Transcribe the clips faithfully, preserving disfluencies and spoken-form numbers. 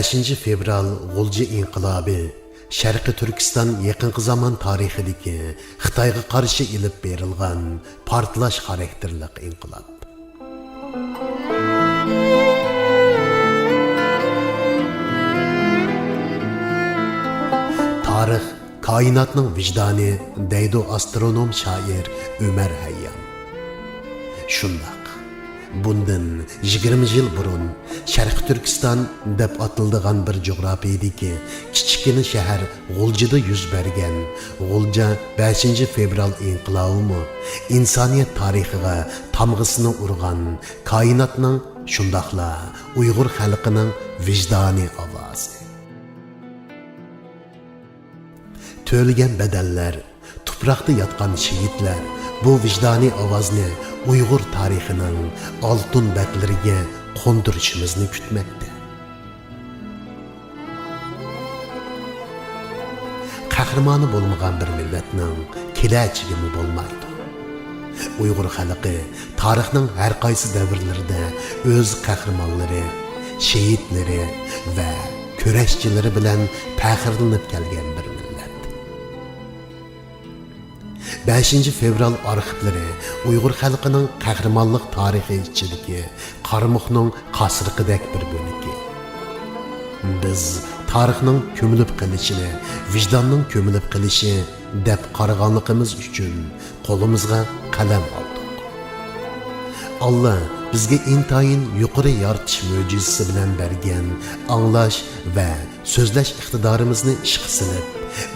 بەشىنچى فېۋرال غۇلجا ئىنقىلابى شەرقىي تۈركىستان يېقىنقى زامان تارىخىدىكى خىتايغا قارشى ئېلىپ بېرىلغان پارتلاش خاراكتېرلىق ئىنقىلاب. تارىخ كائىناتنىڭ ۋىجدانى دەيدۇ ئاسترونوم شائىر ئۆمەر ھەييام. شۇنداق. بۇندىن يىگىرمە يىل بۇرۇن شەرقىي تۈركىستان دەپ ئاتىلىدىغان بىر جۇغراپىيىدىكى كىچىككىنە شەھەر غۇلجىدا يۈز بەرگەن غۇلجا بەشىنچى فېۋرال ئىنقىلابىمۇ ئىنسانىيەت تارىخىغا تامغىسىنى ئۇرغان كائىناتنىڭ، شۇنداقلا ئۇيغۇر خەلقىنىڭ ۋىجدانىي ئاۋازى. تۆلىگەن بەدەللەر، تۇپراقتا ياتقان شېھىتلەر بۇ ۋىجدانىي ئاۋازنى ئۇيغۇر تارىخىنىڭ ئالتۇن بەتلىرىگە قوندۇرۇشىمىزنى كۈتمەكتە. قەھرىمانى بولمىغان بىر مىللەتنىڭ كېلەچىكىمۇ بولمايدۇ. ئۇيغۇر خەلقى تارىخنىڭ ھەر قايسى دەۋرلىرىدە ئۆز قەھرىمانلىرى، شېھىتلىرى ۋە كۈرەشچىلىرى بىلەن پەخىرلىنىپ كەلگەن بىر مىللەت. بەشىنچى فېۋرال ئارخىپلىرى ئۇيغۇر خەلقىنىڭ قەھرىمانلىق تارىخى ئىچىدىكى قارىمۇخنىڭ قاسرىقىدەك بىر بۆلىكى. بىز تارىخنىڭ كۆمۈلۈپ قېلىشىنى ۋىجداننىڭ كۆمۈلۈپ قېلىشى دەپ قارىغانلىقىمىز ئۈچۈن قولىمىزغا قەلەم ئالدۇق. ئاللا بىزگە ئىنتايىن يۇقىرى يارىتىش مۆجىزىسى بىلەن بەرگەن ئاڭلاش ۋە سۆزلەش ئىقتىدارىمىزنى ئىشقا سېلىپ،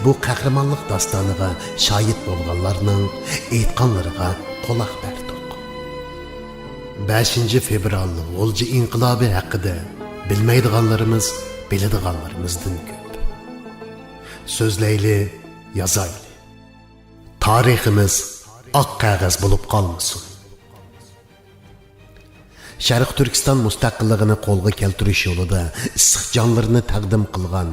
بۇ قەھرىمانلىق داستانىغا شاھىت بولغانلارنىڭ ئېيتقانلىرىغا قۇلاق بەردۇق. بەشىنچى فېۋرال غۇلجا ئىنقىلابى ھەققىدە بىلمەيدىغانلىرىمىز بىلىدىغانلىرىمىزدىن كۆپ. سۆزلەيلى، يازايلى. تارىخىمىز ئاق قەغەز بولۇپ قالمىسۇن. شەرقىي تۈركىستان مۇستەقىللىقىنى قولغا كەلتۈرۈش يولىدا ئىسسىق جانلىرىنى تەقدىم قىلغان،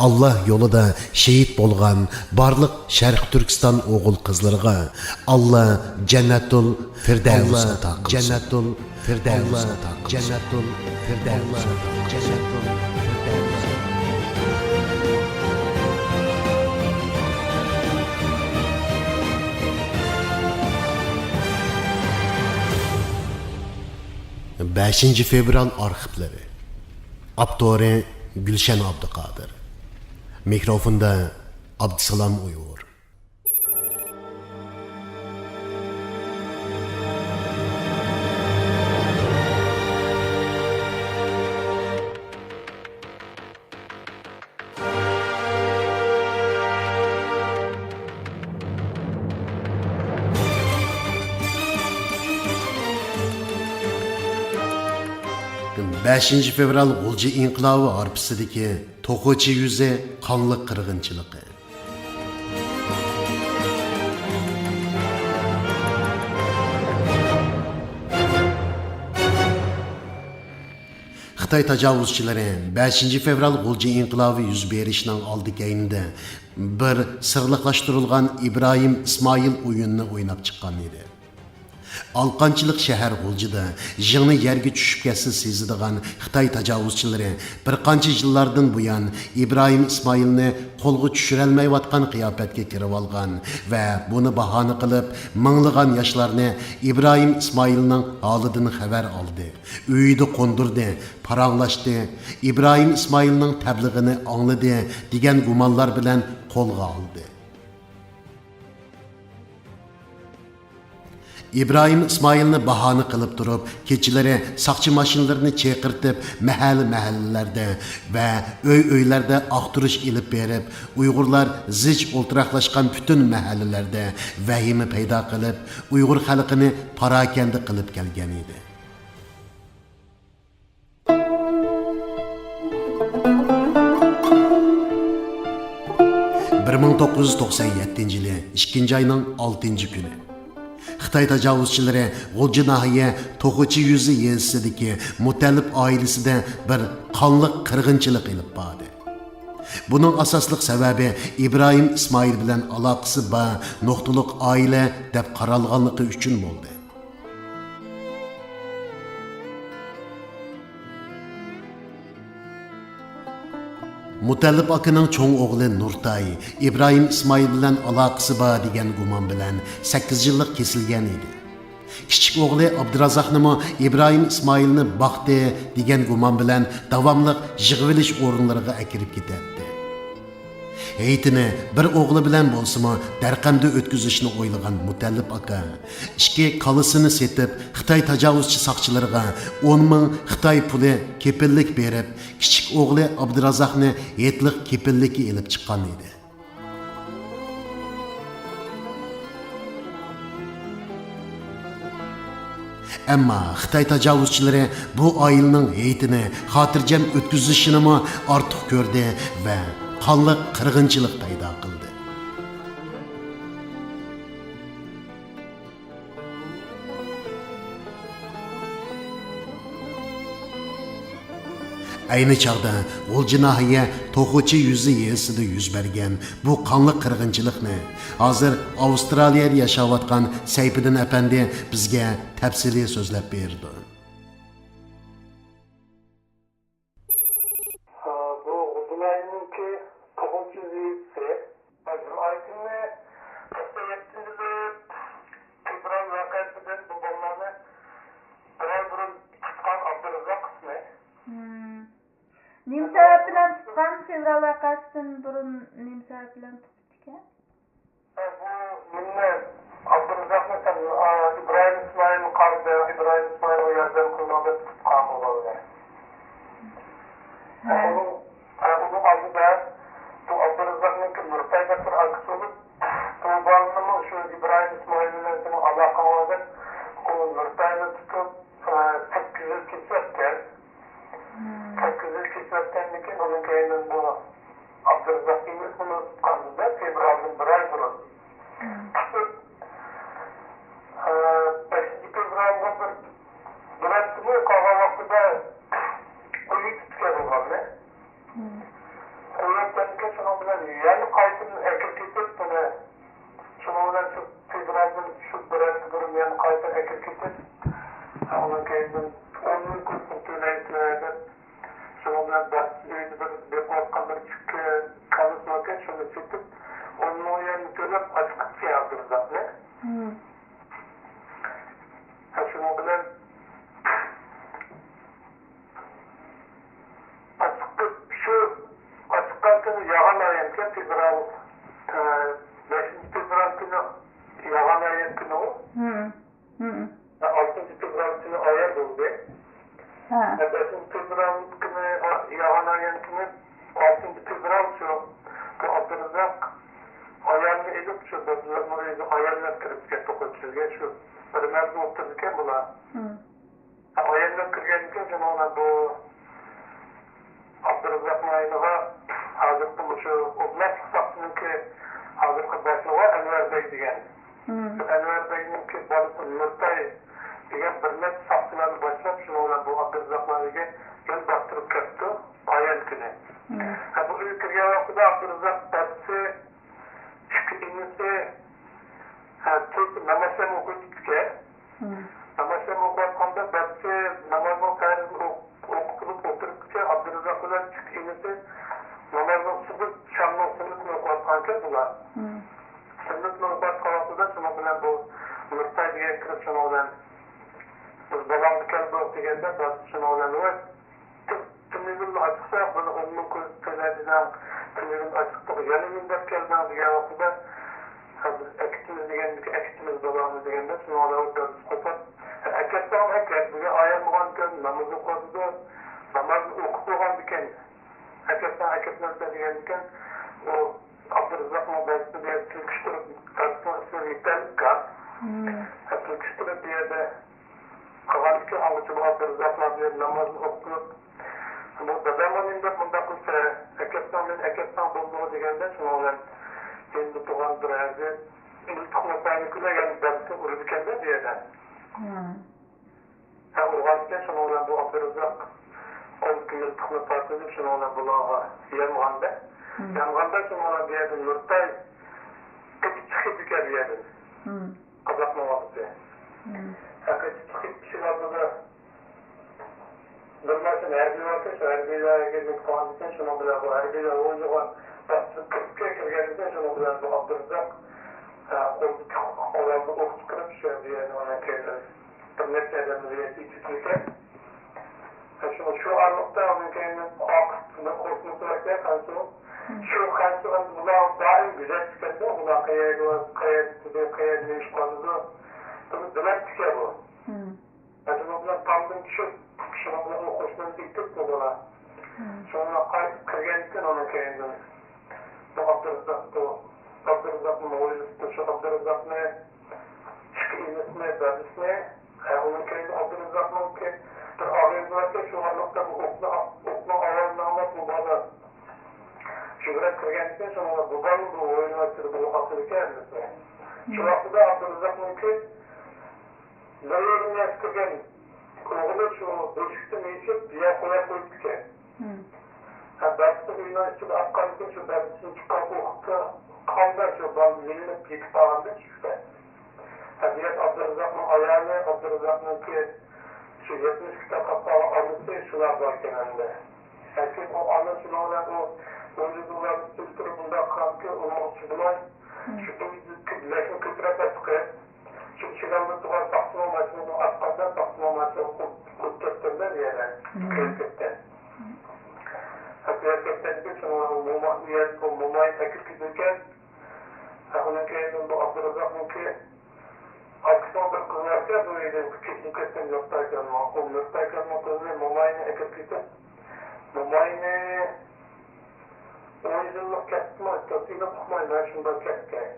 ئاللا يولىدا شېھىت بولغان بارلىق شەرقىي تۈركىستان ئوغۇل-قىزلىرىغا ئاللا جەننەتۇل فىردەۋس ئاتا قىلسۇن. جەننەتۇل فىردەۋس ئاتا قىلسۇن. جەننەتۇل فىردەۋس ئاتا قىلسۇن. بەشىنچى فېۋرال ئارخىپلىرى. ئاپتورى گۈلشەن ئابدۇقادىر. مىكروفوندا ئابدۇسالام ئۇيغۇر. بەشىنچى فېۋرال غۇلجا ئىنقىلابى ھارپىسىدىكى توخۇچى يۈزى قانلىق قىرغىنچىلىقى. خىتاي تاجاۋۇزچىلىرى بەشىنچى فېۋرال غۇلجا ئىنقىلابى يۈز بېرىشىنىڭ ئالدى كەينىدە بىر سىرلىقلاشتۇرۇلغان ئىبراھىم ئىسمائىل ئويۇنىنى ئويناپ چىققان ئىدى. ئالقانچىلىق شەھەر غۇلجىدا يىڭنە يەرگە چۈشۈپ كەتسە سېزىدىغان خىتاي تاجاۋۇزچىلىرى بىر قانچە يىللاردىن بۇيان ئىبراھىم ئىسمائىلنى قولغا چۈشۈرەلمەيۋاتقان قىياپەتكە كىرىۋالغان ۋە بۇنى باھانە قىلىپ، مىڭلىغان ياشلارنى ئىبراھىم ئىسمائىلنىڭ ھالىدىن خەۋەر ئالدى، ئۆيىدە قوندۇردى، پاراڭلاشتى، ئىبراھىم ئىسمائىلنىڭ تەبلىغىنى ئاڭلىدى دېگەن گۇمانلار بىلەن قولغا ئالدى. ئىبراھىم ئىسمائىلنى باھانە قىلىپ تۇرۇپ، كېچىلىرى ساقچى ماشىنىلىرىنى چېقىرتىپ، مەھەللە-مەھەللىلەردە ۋە ئۆي-ئۆيلەردە ئاختۇرۇش ئېلىپ بېرىپ، ئۇيغۇرلار زىچ ئولتۇراقلاشقان پۈتۈن مەھەللىلەردە ۋەھىمە پەيدا قىلىپ، ئۇيغۇر خەلقىنى پاراكەندە قىلىپ كەلگەن ئىدى. بىر مىڭ توققۇز يۈز توقسان يەتتىنچى يىلى ئىككىنچى ئاينىڭ ئالتىنچى كۈنى خىتاي تاجاۋۇزچىلىرى غۇلجا ناھىيە توخۇچى يۈزى يېزىسىدىكى مۇتەللىپ ئائىلىسىدە بىر قانلىق قىرغىنچىلىق ئېلىپ باردى. بۇنىڭ ئاساسلىق سەۋەبى ئىبراھىم ئىسمائىل بىلەن ئالاقىسى بار نۇقتىلىق ئائىلە دەپ قارالغانلىقى ئۈچۈن بولدى. مۇتەللىپ ئاكىنىڭ چوڭ ئوغلى نۇرتاي ئىبراھىم ئىسمائىل بىلەن ئالاقىسى بار دېگەن گۇمان بىلەن سەككىز يىللىق كېسىلگەن ئىدى. كىچىك ئوغلى ئابدۇرازاقنىمۇ ئىبراھىم ئىسمائىلنى باقتى دېگەن گۇمان بىلەن داۋاملىق يىغىۋېلىش ئورۇنلىرىغا ئەكىرىپ كېتەتتى. ھېيتنى بىر ئوغلى بىلەن بولسىمۇ دەرقەمدە ئۆتكۈزۈشنى ئويلىغان مۇتەللىپ ئاكا ئىككى كالىسىنى سېتىپ، خىتاي تاجاۋۇزچى ساقچىلىرىغا ئون مىڭ خىتاي پۇلى كېپىللىك بېرىپ، كىچىك ئوغلى ئابدۇرازاقنى ھېيتلىق كېپىللىككە ئېلىپ چىققان ئىدى. ئەمما خىتاي تاجاۋۇزچىلىرى بۇ ئائىلىنىڭ ھېيتىنى خاتىرجەم ئۆتكۈزۈشىنىمۇ ئارتۇق كۆردى ۋە قانلىق قىرغىنچىلىق پەيدا قىلدى. ئەينى چاغدا غۇلجا ناھىيە توخۇچى يۈزى يېزىسىدا يۈز بەرگەن بۇ قانلىق قىرغىنچىلىقنى ھازىر ئاۋسترالىيەدە ياشاۋاتقان سەيپىدىن ئەپەندى بىزگە تەپسىلىي سۆزلەپ بېرىدۇ. بۇ غۇلجا ناھىيەنىڭكى توخۇچى يېزىسى. ئايتىمنى قىرىق يەتتىنچى يىلى فېۋرال ۋەقەسىدىن بۇ بالىلارنى بىر ئاي بۇرۇن تۇتقان ئابدۇرازاق ئىسمى. مم. نېمە سەۋەب بىلەن تۇتقان؟ فېۋرال ۋەقەسىدىن بۇرۇن نېمە سەۋەب بىلەن تۇتۇپتىكەن؟ بۇ نېمىنى، ئابدۇرازاقنى سەن، ئا، ئىبراھىم ئىسمائىلنى قارىدىڭ، ئىبراھىم ئىسمائىلغا ياردەم قىلدىڭ دەپ تۇتقان بۇ بالىنى. ھە. ئۇنىڭ، ھە، ئۇنىڭ ئالدىدا بۇ ئابدۇرازاقنىڭكى نۇرتاي دەپ بىر ئاكىسى بولۇپ، بۇ بالىنىمۇ شۇ ئىبراھىم ئىسمائىل بىلەن سېنىڭ ئالاقەڭ بار دەپ، ئۇ نۇرتاينى تۇتۇپ، ئە، سەككىز يىل كېسىۋەتكەن. مم. سەككىز يىل كېسىۋەتكەندىن كېيىن، ئۇنىڭ كەينىدىن بۇ ئابدۇرازاق ئىمىن ئۇنى تۇتقان بىزدە فېۋرالدىن بىر ئاي بۇرۇن. مم. تۇتۇپ، ئە، بەشىنچى فېۋرالدا بىر، بىر ھەپتىمۇ قالغان ۋاقتىدا ئۆيگە تۇتۇپ كەلگەن بالىنى. مم. ئۇ يەردىكى شۇنىڭ بىلەن يەنە قايتىدىن ئەكىرىپ كېتىپ، بۇنى شۇنىڭ بىلەن شۇ فېۋرالدىن شۇ بىر ھەپتە بۇرۇن يەنە قايتا ئەكىرىپ كېتىپ، ئۇنىڭ كەينىدىن ئون مىڭ كوي پۇل تۆلەيسىلەر دەپ، شۇنىڭ بىلەن بەختسىز ئۆيدە بىر بېقىۋاتقان بىر ئىككى كالىسى باركەن، شۇنى سېتىپ، ئون مىڭ يۈەننى تۆلەپ، ئاچىقىپ كەلدى ئابدۇرازاقنى. مم. ھە، شۇنىڭ بىلەن ئاچىقىپ، شۇ ئاچىققان كۈنى ياغان ئايەمكەن، فېۋرال، ئە، بەشىنچى فېۋرال كۈنى ياغان ئايەم كۈنى ئۇ. مم. مم. ئالتىنچى فېۋرال كۈنى ئايەم بولدى. ھە. بەشىنچى فېۋرال كۈنى ياغان ئايەم كۈنى، ئالتىنچى فېۋرال شۇ، بۇ ئابدۇرازاق ئايالنى ئېلىپ، شۇ بەزىلەرنىڭ ئۆيىگە ئاياللار كىرىپ كەتتى، قوشۇلگەن شۇ بىر مەزگىل ئولتۇرىدىكەن بۇلار. مم. ئاياللار كىرگەندىن كېيىن شۇنىڭ بىلەن بۇ ئابدۇرازاقنىڭ يېنىغا ھازىرقى مۇشۇ ئوبلاستلىق ساقچىنىڭكى ھازىرقى باشلىقى ئەنۋەر بەگ دېگەن. مم. ئەنۋەر بەگنىڭكى بالىسى نۇرتاي دېگەن بىر نەچچە ساقچىلارنى باشلاپ، شۇنىڭ بىلەن بۇ ئابدۇرازاقنىڭ ئۆيىگە يەنە باستۇرۇپ كەپتۇ ئايەم كۈنى. مم. ھە، بۇ ئۆيگە كىرگەن ۋاقتىدا ئابدۇرازاق دادىسى، ئىككى ئىنىسى، ھە، تۆت نامازلارنى ئوقۇۋېتىپتىكەن. مم. نامازلارنى ئوقۇۋاتقاندا دادىسى نامازنىڭ پەرزىنى ئوق-، ئوقۇپ بولۇپ ئولتۇرۇپتىكەن، ئابدۇرازاق بىلەن ئىككى ئىنىسى نامازنىڭ سۈننىتى، شامنىڭ سۈننىتىنى ئوقۇۋاتقانىكەن بۇلار. مم. سۈننىتىنى ئوقۇۋاتقان ۋاقتىدا شۇنىڭ بىلەن بۇ نۇرتاي دېگەن كىرىپ شۇنىڭ بىلەن، بىز بالاڭنى كەلدۇق دېگەندە، دادىسى شۇنىڭ بىلەن، ۋاي، تۈنۈگۈنلا ئاچىقساق، بىر ئون مىڭ كوي تۆلەيدىغان، تۈنۈگۈن ئاچىقتۇق، يەنە نېمە دەپ كەلدىڭ دېگەن ۋاقتىدا، ھە، بىز ئەكېتىمىز دېگەندىكىن، ئەكېتىمىز بالاڭنى دېگەندە، شۇنىڭ بىلەن ئۇ دادىسى قوپۇپ، ھە، ئەكەتسەڭ ئەكەت، بۈگۈن ئايالمىغانكەن، ناماز ئوقۇۋاتىدۇ، نامازنى ئوقۇپ بولغاندىكىن، ئەكەتسەڭ ئەكەتمەمسەن دېگەندىكىن، ئۇ ئابدۇرازاقنىڭ دادىسى بىلەن تىلكىشتۈرۈپ، دادىسىنىڭ ئىسمى ۋىتالىككا. مم. ھە، تىلكىشتۈرۈپ بۇ يەردە قىلغاندىكىن، ئاڭغىچە بۇ ئابدۇرازاقلار بىلەن نامازنى ئوقۇپ، بۇ دادامغا نېمە دەپ مۇنداق قىلسا، ئەكەتسەڭ مېنى ئەكەتسەڭ بولدىغۇ دېگەندە، شۇنىڭ بىلەن يېنىدا تۇرغان بىر ھەربىي مىلتىقنى پاينىكىلەر، يەنى دادىسى ئۇرىدىكەندە بۇ يەردە. مم. ھە، ئۇرغانىكەن، شۇنىڭ بىلەن بۇ ئابدۇرازاق قولىدىكى مىلتىقنى پارتلىتىپ، شۇنىڭ بىلەن بۇلارغا يانغاندا، مم. يانغاندا شۇنىڭ بىلەن بۇ يەردىن نۇرتاي قېچىپ چىقىپتىكەن بۇ يەردىن. مم. قازاقنىڭ بالىسى. مم. ھە، قېچىپ چىقىپ ئىشىك ئالدىدا بىر ماشىنا ھەربىي باركەن، شۇ ھەربىيلەرگە نېمە قىلغاندىكىن، شۇنىڭ بىلەن بۇ ھەربىيلەر ھۇجۇمغا باستۇرۇپ كىرىپ كىرگەندىكىن، شۇنىڭ بىلەن بۇ ئابدۇرازاق، ھە، قولىدىكى قورالنى ئوق چىقىرىپ، شۇ ھەربىيلەرنى ئۇنىڭ كەينىدىن بىر نەچچە ئادەمنى يېتىۋېتىدىكەن. ھە، شۇ، شۇ ئارىلىقتا ئۇنىڭ كەينىدىن ئاقىپ بىر قوشنىسى باركەن، خەنزۇ. شۇ خەنزۇ ئەمدى بۇلارنى دائىم كۆزەتتىكەندە، بۇلار قەيەرگە بارسا، قەيەردە، قەيەردە نېمە ئىش قىلىدۇ، بۇنى بىلەتتىكەن بۇ. ھە، شۇنىڭ بىلەن تامدىن چۈشۈپ، شۇنىڭ بىلەن ئۇ قوشنىسى ئېتىپ بۇ بالا. شۇڭا قايتىپ كىرگەنكەن ئۇنىڭ كەينىدىن. بۇ ئابدۇرازاق بۇ. ئابدۇرازاقنىڭ ئويلىسىدۇ، شۇ ئابدۇرازاقنى ئىككى ئىنىسىنى، دادىسىنى، ھە، ئۇنىڭ كەينىدىن ئابدۇرازاقنىڭكى بىر ئاغىنىسى باركەن، شۇ ئارىلىقتا بۇ ئوقنى، ئوقنىڭ ئاۋازىنى ئاڭلاپ بۇ بالا يۈگۈرۈپ كىرگەنكەن، شۇنىڭ بىلەن بۇ بالا بۇ ئويۇننىڭ ئىچىدە بۇ ئاتىدىكەن ھەممىسى. شۇ ۋاقىتتا ئابدۇرازاقنىڭكى بىر يېرىم ياش كىرگەن ئوغلى شۇ بۆشۈكتىن ئېشىپ، بىر يەرگە قويۇپ قويۇپتىكەن. ھە، دادىسى ئۆينىڭ ئىچىدە ئاتقاندىكىن، شۇ دادىسىدىن چىققان ئوقتا قاندا شۇ بالا يېنىپ يېتىپ قالغاندەك چۈشتە. ھە، بۇ يەردە ئابدۇرازاقنىڭ ئايالى، ئابدۇرازاقنىڭكى شۇ يەتمىش ئىككى تاقاپ قالغان ئانىسى شۇلار باركەن ئەمدى. ھە، كېيىن ئۇ ئانا شۇنىڭ بىلەن ئۇ ئۇيغۇرلار ئۆلتۈرۈپ ئۇنداق قىلغانكى، ئۇرماقچى بولۇپ، شۇ پويىزدىكى لەشنى كۆتۈرۈپ ئەتىقىپ، شۇ ئىشىك ئالدىدا تۇرغان ساقچىنىڭ ماشىنىسىنى ئاتقاندا، ساقچىنىڭ ماشىنىسى قۇت-، قۇت كەتكەندە بۇ يەردە. كۆيۈپ كەتكەن. ھە، كۆيۈپ كەتكەندىكىن شۇنىڭ بىلەن ئۇ موما-، ئۇ يەردە ئۇ موماينى ئەكىرىپ كېتىدىكەن. ھە، ئۇنىڭ كەينىدىن بۇ ئابدۇرازاقنىڭكى ئاكىسىنىڭ بىر قىزى باركەن، بۇ يەردە كېسىلىپ كەتكەن نۇرتاي ئاكامنىڭ. ئۇ نۇرتاي ئاكامنىڭ قىزىنى موماينى ئەكىرىپ كېتىپ، موماينى ئون يىللىق كەتتىمۇ، تېخى ئۇقمايمەن، شۇنداق كەتكەن.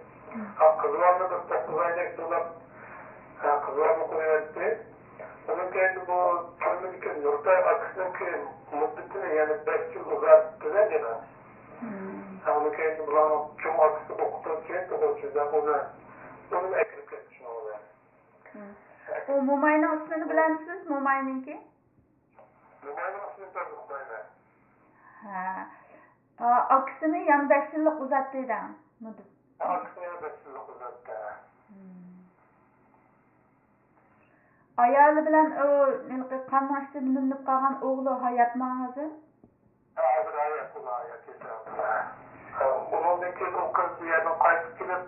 ھە، قىز بالىنى بىر توققۇز ئايدەك سولاپ، ھە، قىز بالىنى قويۇۋەتتى. ئۇنىڭ كەينىدە بۇ تۈرمىدىكى نۇرتاي ئاكىسىنىڭكى مۇددىتىنى يەنە بەش يىل ئۇزارتتى دېگەن. ھە، ئۇنىڭ كەينىدە بۇلارنىڭ چوڭ ئاكىسى ئوقۇتقۇچى، ئوقۇتقۇچى ئۇنى، ئۇنى ئەكىرىپ كەتتى شۇنىڭ بىلەن. ئۇ موماينىڭ ئىسمىنى بىلەمسىز؟ موماينىڭكى؟ موماينىڭ ئىسمىنى تازا ئۇقمايمەن. ھە. ئا-، ئاكىسىنى يەنە بەش يىللىق ئۇزارتتى دەڭ. مۇددىتى. ئاكىسىنى يەنە بەش يىللىق ئۇزارتتى. ھە. ئايالى بىلەن ئۇ ھېلىقى قاننىڭ ئىچىدە مىلىنىپ قالغان ئوغلى ھاياتمۇ ھازىر؟ ھە، ھازىر ھايات، ھايات ياشاۋاتىدۇ. ھە، ئۇنىڭدىن كېيىن ئۇ قىز بۇ يەردىن قايتىپ كېلىپ،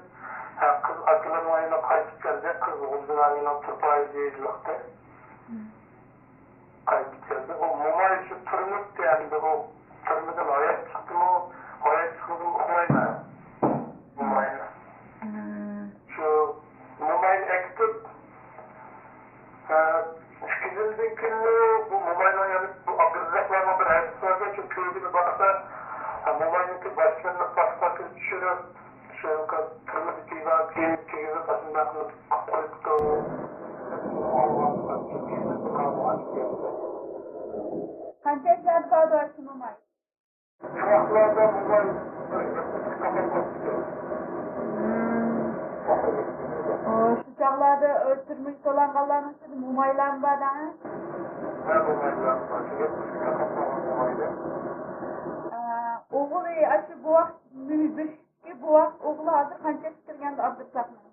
ھە، قىز ئاكىلىرىنىڭ يېنىغا قايتىپ كەلدى. قىز غۇلجىغا ئايلىنىپ تۇرپايى يېيىلىقتى. قايتىپ كەلدى. ئۇ موماي شۇ تۈرمىدە ئەمدى ئۇ تۈرمىدىن ھايات چىقتىمۇ، ھايات چىقمىدىمۇ ئۇقمايمەن. موماينى. شۇ موماينى ئەكېتىپ، ئىككى يىلدىن كېيىنمۇ بۇ موماينىڭ يەنە بۇ ئابدۇرازاقلارنىڭ بىر ھەدىسى باركەن، شۇ كۆيگىنى بارسا، موماينىڭكى باشلىرىنى باشقا كۆز چۈشۈرۈپ، شۇ تۈرمىدە كىيگەن كىيىم كىيگۈزۈپ، ئاشۇنداق قىلىپ قويۇپتۇ. قانچە ياشلاردا بولدى شۇ موماي؟ شۇ ۋاقىتلاردا موماي بىر يەتمىش ئىككى تاقاپ قاپتىكەن. ئۇ، شۇ چاغلاردا، ئۇ، تۈرمىگە سولانغانلارنىڭ ئىچىدە مومايلارمۇ بار دەڭە؟ ھە، مومايلار بار. يەتمىش ئىككى تاقاپ قالغان مومايلار. ئا، ئوغلى ئاشۇ بوۋاق، بۆشۈكتىكى بوۋاق ئوغلى ھازىر قانچە ياشقا كىرگەندۇ ئابدۇرزاقنىڭ؟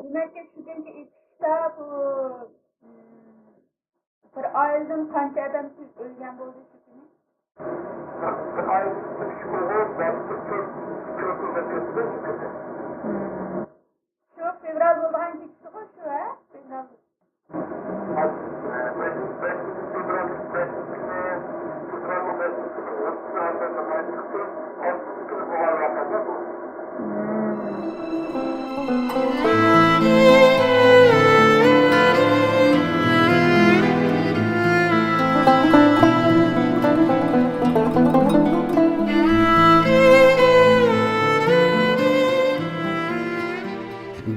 دېمەك، شۇ كۈنكى ئېيتىشتا بۇ، بىر ئائىلىدىن قانچە ئادەم ئۆلگەن بولدى شۇ كۈنى؟ بىر ئائىلىدىن ئۈچ ئوغۇل، بەش قىز، تۆت، تۆت ئۆلۈپ كەتتى شۇ كۈنى. شۇ فېۋرال بولىدىغان كېچىسىغۇ شۇ، ھە؟ فېۋرال.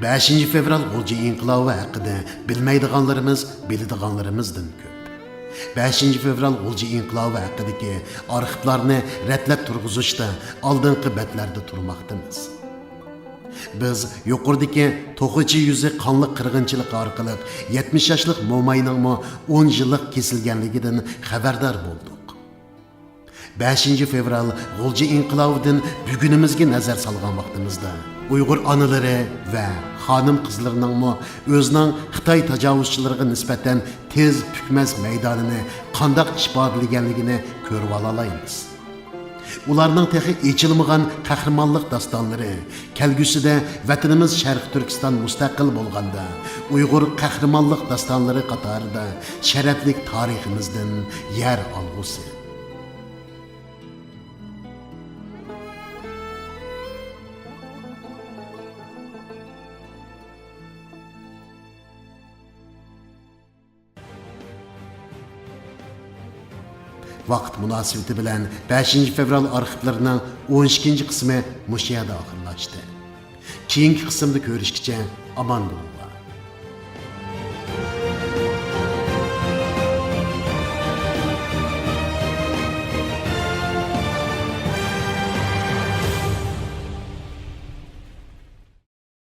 بەشىنچى فېۋرال غۇلجا ئىنقىلابى ھەققىدە بىلمەيدىغانلىرىمىز بىلىدىغانلىرىمىزدىن كۆپ. بەشىنچى فېۋرال غۇلجا ئىنقىلابى ھەققىدىكى ئارخىپلارنى رەتلەپ تۇرغۇزۇشتا ئالدىنقى بەتلەردە تۇرماقتىمىز. بىز يۇقىرىدىكى توخۇچى يۈزى قانلىق قىرغىنچىلىقى ئارقىلىق يەتمىش ياشلىق موماينىڭمۇ ئون يىللىق كېسىلگەنلىكىدىن خەۋەردار بولدۇق. بەشىنچى فېۋرال غۇلجا ئىنقىلابىدىن بۈگۈنىمىزگە نەزەر سالغان ۋاقتىمىزدا، ئۇيغۇر ئانىلىرى ۋە خانىم-قىزلىرىنىڭمۇ ئۆزىنىڭ خىتاي تاجاۋۇزچىلىرىغا نىسبەتەن تېز پۈكمەس مەيدانىنى قانداق ئىپادىلىگەنلىكىنى كۆرۈۋالالايمىز. ئۇلارنىڭ تېخى ئېچىلمىغان قەھرىمانلىق داستانلىرى، كەلگۈسىدە ۋەتىنىمىز شەرقىي تۈركىستان مۇستەقىل بولغاندا، ئۇيغۇر قەھرىمانلىق داستانلىرى قاتارىدا شەرەپلىك تارىخىمىزدىن يەر ئالغۇسى. ۋاقىت مۇناسىۋىتى بىلەن بەشىنچى فېۋرال ئارخىپلىرىنىڭ ئون ئىككىنچى قىسمى مۇشۇ يەردە ئاخىرلاشتى. كېيىنكى قىسىمدا كۆرۈشكىچە ئامان بولۇڭ.